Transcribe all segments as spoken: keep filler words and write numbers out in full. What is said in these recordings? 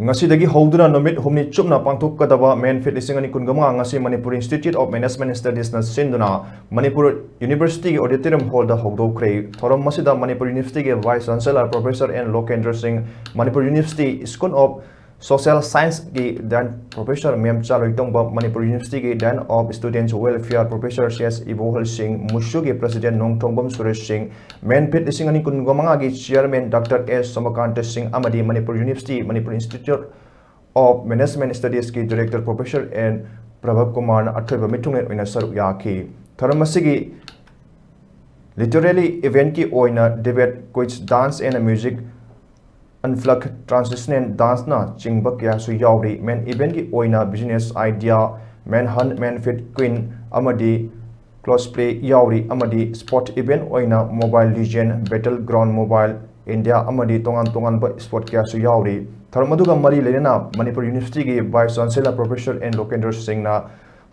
ꯉꯁꯤꯗꯒꯤ ꯍꯧꯗꯨꯅ ꯅꯨꯃꯤꯠ ꯍꯨꯝꯅꯤ ꯆꯨꯞꯅ ꯄꯥꯡꯊꯣꯛꯀꯗꯕ ꯃꯦꯟꯐꯤꯠ ꯂꯤꯁꯤꯡ ꯑꯅꯤ ꯀꯨꯟꯒ ꯃꯉꯥ ꯉꯁꯤ ꯃꯅꯤꯄꯨꯔ ꯏꯟꯁꯇꯤꯇ꯭ꯌꯨꯠ ꯑꯣꯐ ꯃꯦꯅꯦꯖꯃꯦꯟꯠ ꯁ꯭ꯇꯗꯤꯁꯅ ꯁꯤꯟꯗꯨꯅ ꯃꯅꯤꯄꯨꯔ ꯌꯨꯅꯤꯚꯔꯁꯤꯇꯤꯒꯤ ꯑꯣꯗꯤꯇꯣꯔꯤꯌꯝ ꯍꯣꯜꯗ ꯍꯧꯗꯣꯛꯈ꯭ꯔꯦ꯫ ꯊꯧꯔꯝ ꯑꯁꯤꯗ ꯃꯅꯤꯄꯨꯔ ꯌꯨꯅꯤꯚꯔꯁꯤꯇꯤꯒꯤ vice chancellor professor N Lokendra Singh, Manipur university school of social ꯁꯥꯏꯟꯁꯀꯤ ꯗꯦꯟ ꯄ꯭ꯔꯣꯐꯦꯁꯔ ꯃꯦꯝꯆꯥ ꯂꯣꯏꯇꯣꯡꯕ, ꯃꯅꯤꯄꯨꯔ ꯌꯨꯅꯤꯚꯔꯁꯤꯇꯤꯒꯤ dean of students welfare professor C S ꯏꯕꯣꯍꯜ ꯁꯤꯡ, ꯃꯨꯁꯨꯒꯤ ꯄ꯭ꯔꯁꯤꯗꯦꯟꯠ ꯅꯣꯡꯊꯣꯡꯕꯝ ꯁꯨꯔꯦꯁ ꯁꯤꯡ, ꯃꯦꯟꯐꯤꯠ ꯂꯤꯁꯤꯡ ꯑꯅꯤ ꯀꯨꯟꯒ ꯃꯉꯥꯒꯤ ꯆꯤꯌꯔꯃꯦꯟ ꯗꯥꯛꯇꯔ ꯑꯦꯁ ꯁꯣꯃꯀꯥꯟꯇ ꯁꯤꯡ ꯑꯃꯗꯤ Manipur university, Manipur institute of management ꯁ꯭ꯇꯗꯤꯁꯀꯤ ꯗꯤꯔꯦꯛꯇꯔ ꯄ꯭ꯔꯣꯐꯦꯁꯔ ꯑꯦꯟ ꯄ꯭ꯔꯚꯕ ꯀꯨꯃꯥꯔꯅ ꯑꯊꯣꯏꯕ ꯃꯤꯊꯨꯡꯂꯦꯟ ꯑꯣꯏꯅ ꯁꯔꯨꯛ ꯌꯥꯈꯤ꯫ ꯊꯧꯔꯝ ꯑꯁꯤꯒꯤ ꯂꯤꯇꯔꯦꯔꯤ ꯏꯚꯦꯟꯠꯀꯤ ꯑꯣꯏꯅ debate, quiz, dance and music, ꯑꯟꯐ꯭ꯂꯛ, ꯇ꯭ꯔꯥꯟꯁꯤꯁꯅꯦꯜ ꯗꯥꯟꯁꯅ ꯆꯤꯡꯕ ꯀꯌꯥꯁꯨ ꯌꯥꯎꯔꯤ꯫ ꯃꯦꯟ ꯏꯚꯦꯟꯠꯀꯤ ꯑꯣꯏꯅ business idea, men hunt, men fit queen ꯑꯃꯗꯤ ꯀ꯭ꯂꯣꯁ ꯄ꯭ꯂꯦ ꯌꯥꯎꯔꯤ ꯑꯃꯗꯤ ꯁ꯭ꯄꯣꯔꯠ ꯏꯚꯦꯟꯠ ꯑꯣꯏꯅ mobile legend, battle ground mobile India ꯑꯃꯗꯤ ꯇꯣꯉꯥꯟ ꯇꯣꯉꯥꯟꯕ ꯁ꯭ꯄꯣꯔꯠ ꯀꯌꯥꯁꯨ ꯌꯥꯎꯔꯤ꯫ ꯊꯧꯔꯝ ꯑꯗꯨꯒ ꯃꯔꯤ ꯂꯩꯅꯅ ꯃꯅꯤꯄꯨꯔ ꯌꯨꯅꯤꯚꯔꯁꯤꯇꯤꯒꯤ vice chancellor professor N Lokendra ꯁꯤꯡꯅ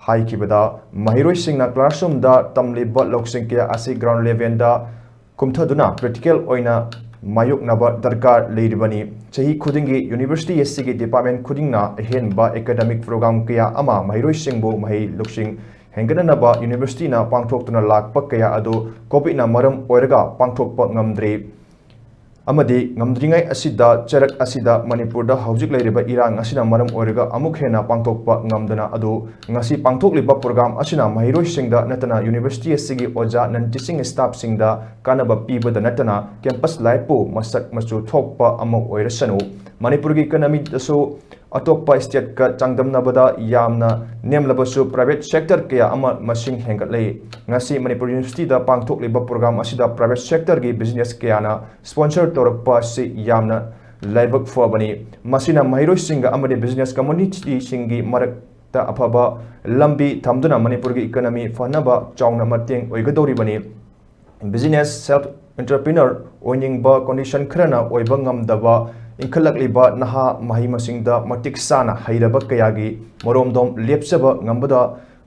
ꯍꯥꯏꯈꯤꯕꯗ, ꯃꯍꯩꯔꯣꯏꯁꯤꯡꯅ ꯀ꯭ꯂꯥꯁꯔꯨꯝꯗ ꯇꯝꯂꯤꯕ ꯂꯧꯁꯤꯡ ꯀꯌꯥ ꯑꯁꯤ ꯒ꯭ꯔꯥꯎꯟ ꯂꯦꯚꯦꯜꯗ ꯀꯨꯝꯊꯗꯨꯅ ꯄ꯭ꯔꯦꯛꯇꯤꯀꯦꯜ ꯑꯣꯏꯅ ꯃꯥꯌꯣꯛꯅꯕ ꯗꯔꯀꯥꯔ ꯂꯩꯔꯤꯕꯅꯤ꯫ ꯆꯍꯤ ꯈꯨꯗꯤꯡꯒꯤ ꯌꯨꯅꯤꯚꯔꯁꯤꯇꯤ ꯑꯁꯤꯒꯤ ꯗꯤꯄꯥꯔꯠꯃꯦꯟ ꯈꯨꯗꯤꯡꯅ ꯑꯍꯦꯟꯕ ꯑꯦꯀꯥꯗꯃꯤꯛ ꯄ꯭ꯔꯣꯒ꯭ꯔꯥꯝ ꯀꯌꯥ ꯑꯃ ꯃꯍꯩꯔꯣꯏꯁꯤꯡꯕꯨ ꯃꯍꯩ ꯂꯧꯁꯤꯡ ꯍꯦꯟꯒꯠꯅꯅꯕ ꯌꯨꯅꯤꯚꯔꯁꯤꯇꯤꯅ ꯄꯥꯡꯊꯣꯛꯇꯨꯅ ꯂꯥꯛꯄ ꯀꯌꯥ ꯑꯗꯨ ꯀꯣꯚꯤꯗꯅ ꯃꯔꯝ ꯑꯣꯏꯔꯒ ꯄꯥꯡꯊꯣꯛꯄ ꯉꯝꯗ꯭ꯔꯤ꯫ ꯑꯃꯗꯤ ꯉꯝꯗ꯭ꯔꯤꯉꯩ ꯑꯁꯤꯗ ꯆꯩꯔꯛ ꯑꯁꯤꯗ ꯃꯅꯤꯄꯨꯔꯗ ꯍꯧꯖꯤꯛ ꯂꯩꯔꯤꯕ ꯏꯔꯥꯡ ꯑꯁꯤꯅ ꯃꯔꯝ ꯑꯣꯏꯔꯒ ꯑꯃꯨꯛ ꯍꯦꯟꯅ ꯄꯥꯡꯊꯣꯛꯄ ꯉꯝꯗꯅ ꯑꯗꯨ ꯉꯁꯤ ꯄꯥꯡꯊꯣꯛꯂꯤꯕ ꯄ꯭ꯔꯣꯒ꯭ꯔꯥꯝ ꯑꯁꯤꯅ ꯃꯍꯩꯔꯣꯏꯁꯤꯡꯗ ꯅꯠꯇꯅ ꯌꯨꯅꯤꯚꯔꯁꯤꯇꯤ ꯑꯁꯤꯒꯤ ꯑꯣꯖꯥ, ꯅꯟ ꯇꯤꯆꯤꯡ ꯁ꯭ꯇꯥꯐꯁꯤꯡꯗ ꯀꯥꯟꯅꯕ ꯄꯤꯕꯗ ꯅꯠꯇꯅ ꯀꯦꯝꯄꯁ ꯂꯥꯏꯐꯄꯨ ꯃꯁꯛ ꯃꯆꯨ ꯊꯣꯛꯄ ꯑꯃ ꯑꯣꯏꯔꯁꯅꯨ꯫ ꯃꯅꯤꯄꯨꯔꯒꯤ ꯏꯀꯣꯅꯣꯃꯤꯗꯁꯨ ꯑꯇꯣꯞꯄ ꯁ꯭ꯇꯦꯠꯀ ꯆꯥꯡꯗꯝꯅꯕꯗ ꯌꯥꯝꯅ ꯅꯦꯝꯂꯕꯁꯨ ꯄ꯭ꯔꯥꯏꯚꯦꯠ ꯁꯦꯛꯇꯔ ꯀꯌꯥ ꯑꯃ ꯃꯁꯤꯡ ꯍꯦꯟꯒꯠꯂꯦ꯫ ꯉꯁꯤ ꯃꯅꯤꯄꯨꯔ ꯌꯨꯅꯤꯚꯔꯁꯤꯇꯤꯗ ꯄꯥꯡꯊꯣꯛꯂꯤꯕ ꯄ꯭ꯔꯣꯒ꯭ꯔꯥꯝ ꯑꯁꯤꯗ ꯄ꯭ꯔꯥꯏꯚꯦꯠ ꯁꯦꯛꯇꯔꯒꯤ ꯕꯤꯖꯤꯅꯦꯁ ꯀꯌꯥꯅ ꯁ꯭ꯄꯣꯟꯁꯔ ꯇꯧꯔꯛꯄ ꯑꯁꯤ ꯌꯥꯝꯅ ꯂꯥꯏꯕꯛ ꯐꯕꯅꯤ꯫ ꯃꯁꯤꯅ ꯃꯍꯩꯔꯣꯏꯁꯤꯡꯒ ꯑꯃꯗꯤ ꯕꯤꯖꯤꯅꯦꯁ ꯀꯝꯃ꯭ꯌꯨꯅꯤꯇꯤꯁꯤꯡꯒꯤ ꯃꯔꯛꯇ ꯑꯐꯕ ꯂꯝꯕꯤ ꯊꯝꯗꯨꯅ ꯃꯅꯤꯄꯨꯔꯒꯤ ꯏꯀꯣꯅꯣꯃꯤ ꯐꯅꯕ ꯆꯥꯎꯅ ꯃꯇꯦꯡ ꯑꯣꯏꯒꯗꯧꯔꯤꯕꯅꯤ꯫ ꯕꯤꯖꯤꯅꯦꯁ, ꯁꯦꯜꯐ ꯑꯦꯟꯇꯔꯄ꯭ꯔꯤꯅꯔ ꯑꯣꯏꯅꯤꯡꯕ ꯀꯣꯟꯗꯤꯁꯟ ꯈꯔꯅ ꯑꯣꯏꯕ ꯉꯝꯗꯕ ꯏꯟꯈꯠꯂꯛꯂꯤꯕ ꯅꯍꯥ ꯃꯍꯩ ꯃꯁꯤꯡꯗ ꯃꯇꯤꯛ ꯆꯥꯅ ꯍꯩꯔꯕ ꯀꯌꯥꯒꯤ ꯃꯔꯣꯝꯗꯣꯝ ꯂꯦꯞꯆꯕ ꯉꯝꯕꯗ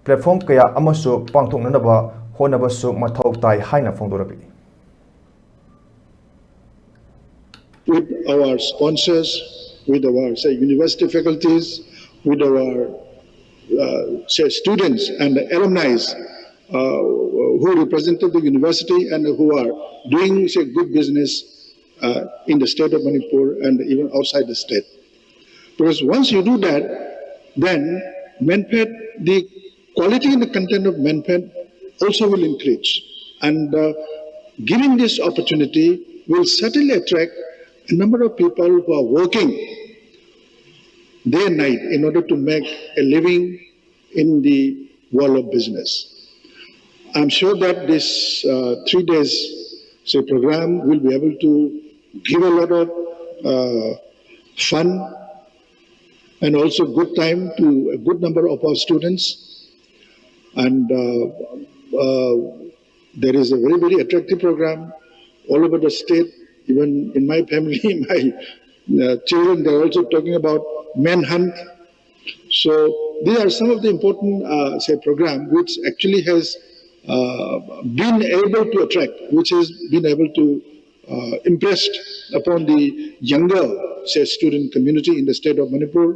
ꯄ꯭ꯂꯦꯠꯐꯣꯝ ꯀꯌꯥ ꯑꯃꯁꯨ ꯄꯥꯡꯊꯣꯛꯅꯅꯕ ꯍꯣꯠꯅꯕꯁꯨ ꯃꯊꯧ ꯇꯥꯏ ꯍꯥꯏꯅ ꯐꯣꯡꯗꯣꯔꯛꯂꯤ꯫ With our sponsors, with our, say, university faculties, with our, uh, say, students and alumni, uh, who represented the university and who are doing, say, good business, uh, in the state of Manipur and even outside the state. Because once you do that, then Menpet, the quality and the content of Menpet also will increase. And, uh, giving this opportunity will certainly attract a number of people who are working day and night in order to make a living in the world of business. I'm sure that this, uh, three days, say, program will be able to give a lot of, uh, fun and also good time to a good number of our students. And, uh, uh, there is a very, very attractive program all over the state. Even in my family, my, uh, children, they're also talking about manhunt. So these are some of the important, uh, say, program which actually has, uh, been able to attract, which has been able to, uh, impressed upon the younger, say, student community in the state of Manipur.